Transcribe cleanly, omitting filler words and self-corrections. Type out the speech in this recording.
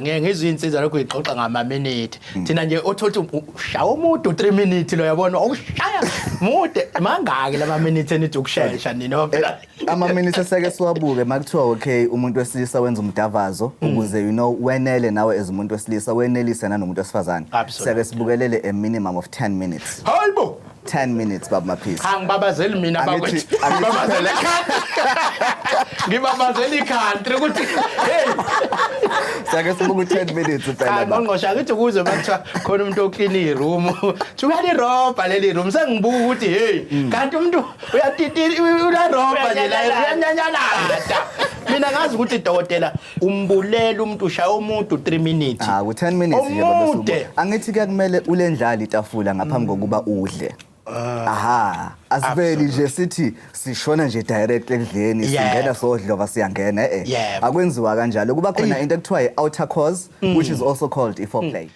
Ngeke ngizwe insizwa lokhu ixoxa ngamaminithi. Thina nje othothi ushaya umuntu 3 minutes lo, yabona, awushaya mude mangaki lama minutes enithi ukushesha nina phela? Ama-minutes eseke siwabuke makuthiwa, okay, umuntu wesilisa wenza umdavazo ukuze wenele nawe as umuntu wesilisa, wenelise nanomuntu wesifazane. Absolutely. Seke sibukelele a minimum of 10 minutes. Hayibo. 10 minutes, baba Maphisa. Cha, ngibabazeli mina. Bakwethu, ngibabazela i-country, ngibabazela i-country ukuthi hey. Seke sibuka u-10 minutes Cha. phela, baba. Ngqongqoshe, akithi ukuze makuthiwa khona umuntu oklina i-room, thi uyalirobha leli room, sengibuka ukuthi hey, kanti umuntu uyatiti, uyarobha nje la, uyanyanyalata. Mina ngazi ukuthi, dokotela, umbulela umuntu, ushaya umuntu 3 minutes. Ah, ku-10 minutes nje, baba. Omude. Subu. Angithi kuyakumele ulendlale itafula ngaphambi kokuba udle. Aha, asiveli nje sithi sishona nje direct ekudleni, singena sodlova, siyangena. Yebo. Akwenziwa kanjalo. Kuba khona into ekuthiwa i-outer course, which is also called i-foreplay.